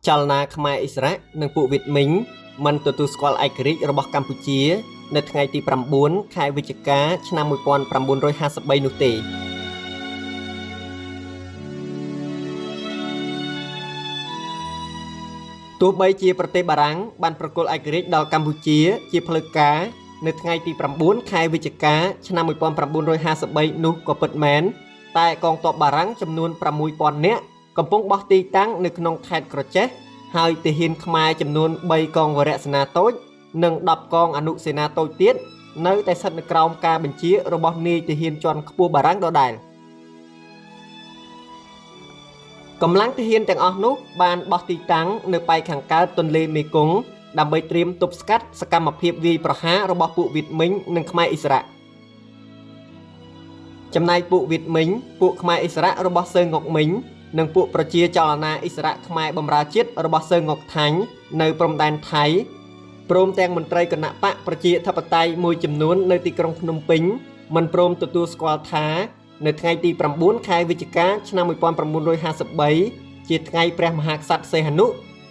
ចលនាខ្មែរឥស្សរៈនិងពួកវៀតមីញមិនទទួលស្គាល់ឯករាជ្យរបស់កម្ពុជា នៅថ្ងៃទី9ខែវិច្ឆិកាឆ្នាំ1953នោះទេទោះបីជាប្រទេសបារាំងបានប្រគល់ឯករាជ្យដល់កម្ពុជាជាផ្លូវការនៅថ្ងៃទី9ខែវិច្ឆិកាឆ្នាំ1953នោះក៏ពិតមែនតែកងទ័ពបារាំងចំនួន6000នាក់កំពុងបោះទីតាំងនៅក្នុងខេត្តក្រចេះហើយទាហានខ្មែរចំនួន3កងវរសេនាតូចនិង10កងអនុសេនាតូចទៀតនៅតែស្ថិតនៅក្រោមការបញ្ជារបស់នាយទាហានជាន់ខ្ពស់បារាំងដដែលកម្លាំងទាហានទាំងអស់នោះបានបោះទីតាំងនៅប៉ែកខាងកើតទន្លេមេគង្គដើម្បីត្រៀមទប់ស្កាត់សកម្មភាពវាយប្រហាររបស់ពួកវៀតមីងនិងខ្មែរឥស្សរៈចំណែកពួកវៀតមីងពួកខ្មែរឥស្សរៈរបស់សឺងងុកមីងនិងពួកប្រជាចលនាឥស្សរៈខ្មែរបម្រើជាតិរបស់សឺងងុកថាញ់នៅព្រំដែនថៃព្រមទាំងមន្ត្រីគណៈបកប្រជាធិបតេយ្យមួយចំនួននៅទីក្រុងភ្នំពេញមិនព្រមទទួលស្គាល់ថានៅថ្ងៃទី9ខែវិច្ឆិកាឆ្នាំ1953ជាថ្ងៃព្រះមហាក្សត្រសីហនុ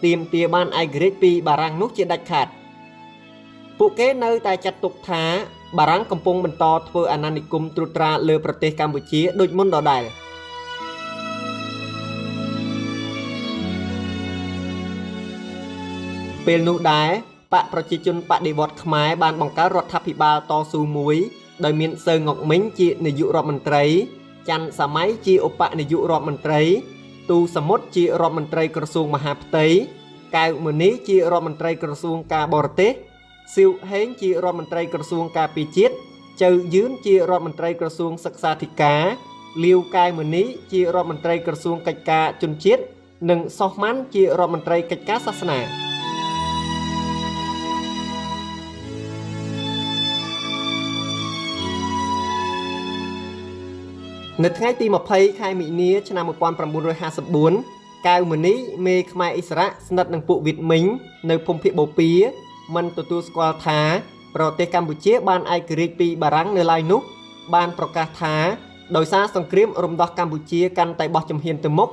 ទាមទារបានឯករាជ្យពីបារាំងនោះជាដាច់ខាតពួកគេនៅតែចាត់ទុកថាបារាំងកំពុងបន្តធ្វើអាណានិគមត្រួតត្រាលើប្រទេសកម្ពុជាដូចមុនដដែលពេលនោះដែរបកប្រជាជនបដិវត្តន៍ខ្មែរបានបង្កើតរដ្ឋាភិបាលតស៊ូមួយដោយមានសឺងងុកមីងជានាយករដ្ឋមន្ត្រីច័ន្ទសម័យជាឧបនាយករដ្ឋមន្ត្រីទូសមុទ្រជារដ្ឋមន្ត្រីក្រសួងមហាផ្ទៃកែវមនីជារដ្ឋមន្ត្រីក្រសួងការបរទេសសៀវហេងជារដ្ឋមន្ត្រីក្រសួងការពារជាតិចៅយឿនជារដ្ឋមន្ត្រីក្រសួងសិក្សាធិការលាវកែវមនីជារដ្ឋមន្ត្រីក្រសួងកិច្ចការជនជាតិនិងសុះម៉ាន់ជារដ្ឋមន្ត្រីកិច្ចការសាសនានៅថ្ងៃទី20ខែមិនិនាឆ្នាំ1954កែវមនីមេខ្មែរឥស្សរៈស្និទ្ធនឹងពួកវៀតមីងនៅភូមិភាគបូព៌ាមិនទទួលស្គាល់ថាប្រទេសកម្ពុជាបានឯករាជ្យពីបារាំងនៅឡើយនោះបានប្រកាសថាដោយសារសង្គ្រាមរំដោះកម្ពុជាកាន់តែបោះជំហានទៅមុខ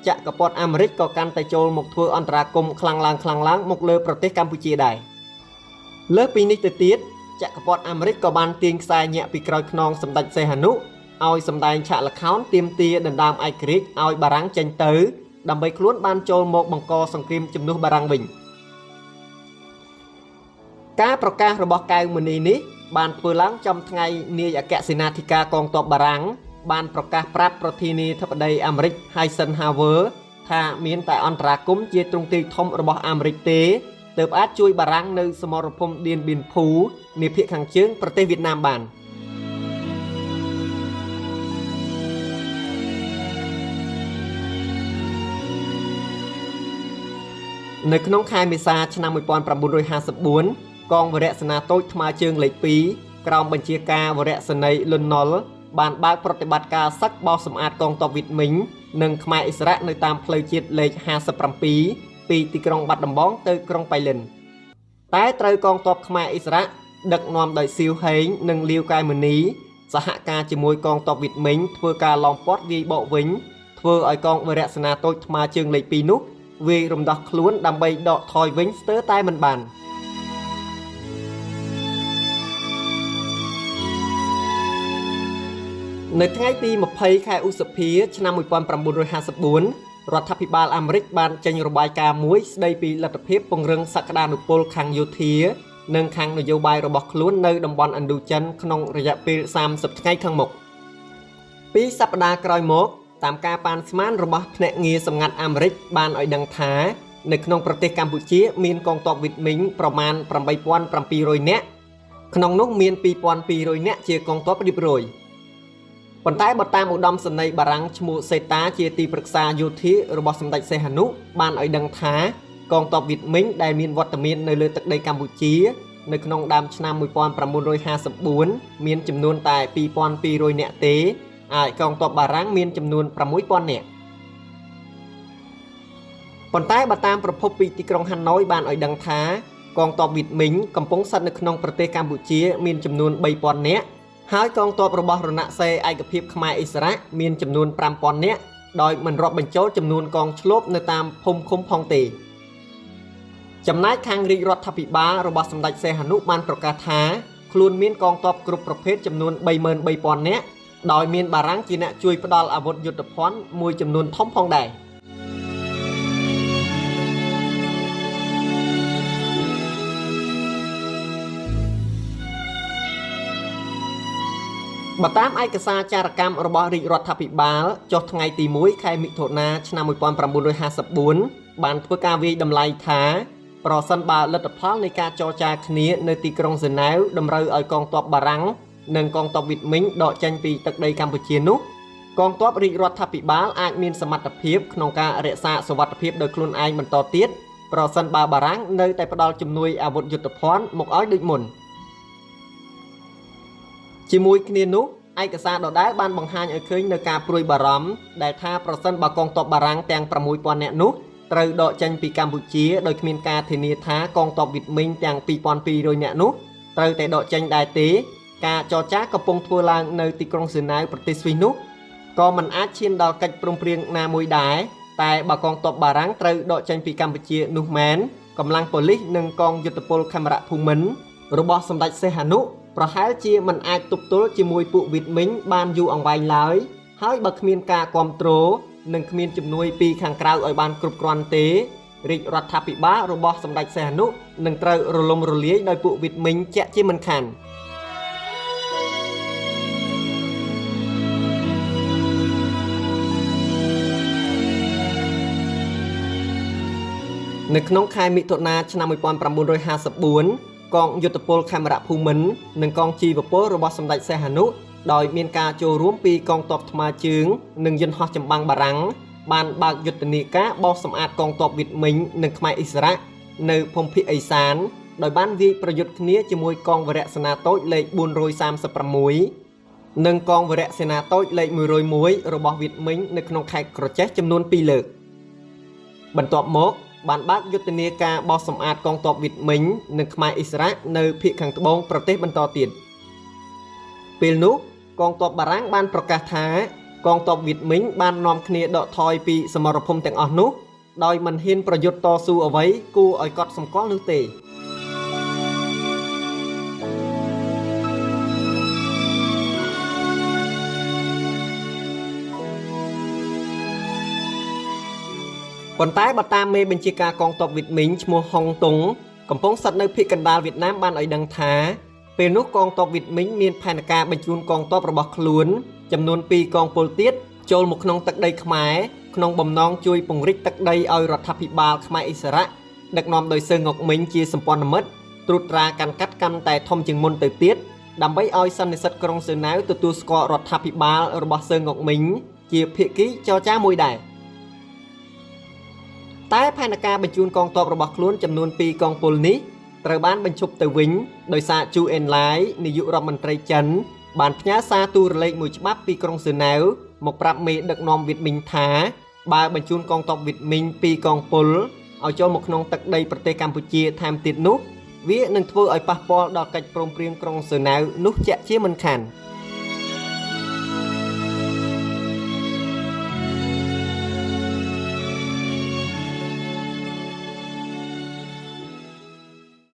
ចក្រពត្តិអាមេរិកក៏កាន់តែចូលមកធ្វើអន្តរាគមន៍ខ្លាំងឡើងមកលើប្រទេសកម្ពុជាដែរលើសពីនេះទៅទៀតចក្រពត្តិអាមេរិកក៏បានទាញខ្សែញាក់ពីក្រោយខ្នងសម្ដេចសីហនុឲ្យសម្ដែងឆាកល្ខោនទាមទារដណ្ដើមឯករាជ្យឲ្យបារាំងចេញទៅដើម្បីខ្លួនបានចូលមកបង្កសង្គ្រាមជំនួសបារាំងវិញការប្រកាសរបស់កែវមនីនេះបានធ្វើឡើងចំថ្ងៃនាយអគ្គសេនាធិការកងទ័ពបារាំងបានប្រកាសប្រាប់ប្រធានាធិបតីអាមេរិក Eisenhower ថាមានតែអន្តរាគមន៍ជាទ្រង់ទ្រាយធំរបស់អាមេរិកទេទើបអាចជួយបារាំងនៅសមរភូមិឌៀនបៀនភូនាភាគខាងជើងប្រទេសវៀតណាមបាននៅក្នុងខែមេសាឆ្នាំ1954កងវរសេនាតូចថ្មើរជើងលេខ2ក្រោមបញ្ជាការវរសេនីយ៍លន់នល់បានបើកប្រតិបត្តិការសឹកបោសសម្អាតកងទ័ពវៀតមីងនិងខ្មែរឥស្សរៈនៅតាមផ្លូវជាតិលេខ57ពីទីក្រុងបាត់ដំបងទៅក្រុងប៉ៃលិនតែត្រូវកងទ័ពខ្មែរឥស្សរៈដឹកនាំដោយសៀវហេងនិងលាវកែវមនីសហការជាមួយកងទ័ពវៀតមីងធ្វើការឡោមព័ទ្ធវាយបកវិញធ្វើឲ្យកងវរសេនាតូចថ្មើរជើងលេខ2នោះវាយរំដោះខ្លួនដើម្បីដកថយវិញស្ទើរតែមិនបាននៅថ្ងៃទី20ខែឧសភាឆ្នាំ1954រដ្ឋាភិបាលអាមេរិកបានចេញរបាយការណ៍មួយស្ដីពីលទ្ធភាពពង្រឹងសក្តានុពលខាងយោធានិងខាងនយោបាយរបស់ខ្លួននៅតំបន់ឥណ្ឌូចិនក្នុងរយៈពេល30ថ្ងៃខាងមុខពីសប្តាហ៍ក្រោយមកតាមការប៉ាន់ស្មានរបស់ភ្នាក់ងារសម្ងាត់អាមេរិកបានឲ្យដឹងថានៅក្នុងប្រទេសកម្ពុជាមានកងទ័ពវៀតមីងប្រមាណ8700នាក់ក្នុងនោះមាន2200នាក់ជាកងទ័ពរៀបរយប៉ុន្តែបើតាមឧត្តមសេនីយ៍បារាំងឈ្មោះសេតាជាទីប្រឹក្សាយោធារបស់សម្ដេចសីហនុបានឲ្យដឹងថាកងទ័ពវៀតមីងដែលមានវត្តមាននៅលើទឹកដីកម្ពុជានៅក្នុងដើមឆ្នាំ1954មានចំនួនតែ2200នាក់ទេឯកងទ័ពបារាំងមានចំនួន6000នាក់ប៉ុន្តែបើតាមប្រភពពីទីក្រុងហាណូយបានឲ្យដឹងថាកងទ័ពវៀតមីងកំពុងស្ថិតនៅក្នុងប្រទេសកម្ពុជាមានចំនួន3000នាក់ហើយកងទ័ពរបស់រណសិរ្សឯកភាពខ្មែរឥស្សរៈមានចំនួន5000នាក់ ដោយមិនរាប់បញ្ចូលចំនួនកងឈ្លបនៅតាមភូមិឃុំផងទេចំណែកខាងរាជរដ្ឋាភិបាលរបស់សម្ដេចសីហនុបានប្រកាសថាខ្លួនមានកងទ័ពគ្រប់ប្រភេទចំនួន 33,000 នាក់ដោយមានបារាំងជាអ្នកជួយផ្ដល់អាវុធយុទ្ធភ័ណ្ឌមួយចំនួនធំផងដែរបើតាមឯកសារចារកម្មរបស់រាជរដ្ឋាភិបាលចុះថ្ងៃទី1ខែមិថុនាឆ្នាំ1954បានធ្វើការវាយតម្លៃថាប្រសិនបើលទ្ធផលនៃការចរចាគ្នានៅទីក្រុងហ្សឺណែវតម្រូវឲ្យកងទ័ពបារាំងនិងកងទ័ពវៀតមីងដកចេញពីទឹកដីកម្ពុជានោះកងទ័ពរាជរដ្ឋាភិបាលអាចមានសមត្ថភាពក្នុងការរក្សាសុវត្ថិភាពដោយខ្លួនឯងបន្តទៀតប្រសិនបើបារាំងនៅតែផ្ដល់ជំនួយអាវុធយុទ្ធភ័ណ្ឌមកឲ្យដូចមុនជាមួយគ្នានោះឯកសារដដែលបានបង្ហាញឲ្យឃើញនៅការព្រួយបារម្ភដែលថាប្រសិនបើកងទ័ពបារាំងទាំង 6,000 នាក់នោះត្រូវដកចេញពីកម្ពុជាដោយគ្មានការធានាថាកងទ័ពវៀតមីងទាំង 2,200 នាក់នោះត្រូវតែដកចេញដែរទេការចរចាកំពុងធ្វើឡើងនៅទីក្រុងហ្សឺណែវប្រទេសស្វីសនោះក៏មិនអាចឈានដល់កិច្ចព្រមព្រៀងណាមួយដែរតែបើកងទ័ពបារាំងត្រូវដកចេញពីកម្ពុជានោះមែនកម្លាំងប៉ូលីសនិងកងយុទ្ធពលខេមរៈភូមិន្ទរបស់សម្ដេចសីហនុប្រហែលជាមិនអាចទប់ទល់ជាមួយពួកវៀតមីងបានយូរអង្វែងឡើយហើយបើគ្មានការគ្រប់គ្រងនិងគ្មានជំនួយពីខាងក្រៅឲ្យបានគ្រប់គ្រាន់ទេរាជរដ្ឋាភិបាលរបស់សម្ដេចសីហនុនឹងត្រូវរលំរលាយដោយពួកវៀតមីងជាក់ជាមិនខាននៅក្នុងខែមិថុនាឆ្នាំ1954កងយុទ្ធពលខេមរៈភូមិន្ទនិងកងជីវពលរបស់សម្ដេចសីហនុដោយមានការចូលរួមពីកងទ័ពថ្មើរជើងនិងយន្តហោះចម្បាំងបារាំងបានបើកយុទ្ធនាការបោសសម្អាតកងទ័ពវៀតមីងនិងខ្មែរអ៊ីស្រាអែលនៅភូមិភាគឦសានដោយបានវាយប្រយុទ្ធគ្នាជាមួយកងវរៈសេនាតូចលេខ436និងកងវរៈសេនាតូចលេខ101របស់វៀតមីងនៅក្នុងខេត្តក្រចេះចំនួន2លើកបន្ទាប់មកបានបើកយុទ្ធនាការបោសសម្អាតកងទ័ពវៀតមីងនិងខ្មែរអ៊ីស្រាអែលនៅភាគខាងត្បូងប្រទេសបន្តទៀតពេលនោះកងទ័ពបារាំងបានប្រកាសថាកងទ័ពវៀតមីងបាននាំគ្នាដកថយពីសមរភូមិទាំងអស់នោះដោយមិនហ៊ានប្រយុទ្ធតស៊ូអ្វីគួរឲ្យកត់សម្គាល់នោះទេប៉ុន្តែបើតាមមេបញ្ជាការកងទ័ពវៀតមីងឈ្មោះហុងតុងកំពុងស្ថិតនៅភាគកណ្ដាលវៀតណាមបានឲ្យដឹងថាពេលនោះកងទ័ពវៀតមីងមានផែនការបញ្ជូនកងទ័ពរបស់ខ្លួនចំនួន2កងពលទៀតចូលមកក្នុងទឹកដីខ្មែរក្នុងបំណងជួយពង្រីកទឹកដីឲ្យរដ្ឋាភិបាលខ្មែរអ៊ីស្រាអែលដឹកនាំដោយសឺងុកមីងជាសម្ព័ន្ធមិត្តត្រួតត្រាកាន់កាត់កាន់តែធំជាងមុនទៅទៀតដើម្បីឲ្យសន្និសីទក្រុងហ្សឺណែវទទួលស្គាល់រដ្ឋាភិបាលរបស់សឺងុកមីងជាភាគីចរចាមួយដែរតែផែនការបញ្ជូនកងទ័ពរបស់ខ្លួនចំនួន2កងពលនេះត្រូវបានបញ្ឈប់ទៅវិញដោយសារជូអេនឡាយនាយករដ្ឋមន្ត្រីចិនបានផ្ញើសារទូរលេខមួយច្បាប់ពីក្រុងហ្សឺណែវមកប្រាប់មេដឹកនាំវៀតមីងថាបើបញ្ជូនកងទ័ពវៀតមីង2កងពលឲ្យចូលមកក្នុងទឹកដីប្រទេសកម្ពុជាថែមទៀតនោះវានឹងធ្វើឲ្យប៉ះពាល់ដល់កិច្ចព្រមព្រៀងក្រុងហ្សឺណែវនោះជាក់ជាមិនខាន។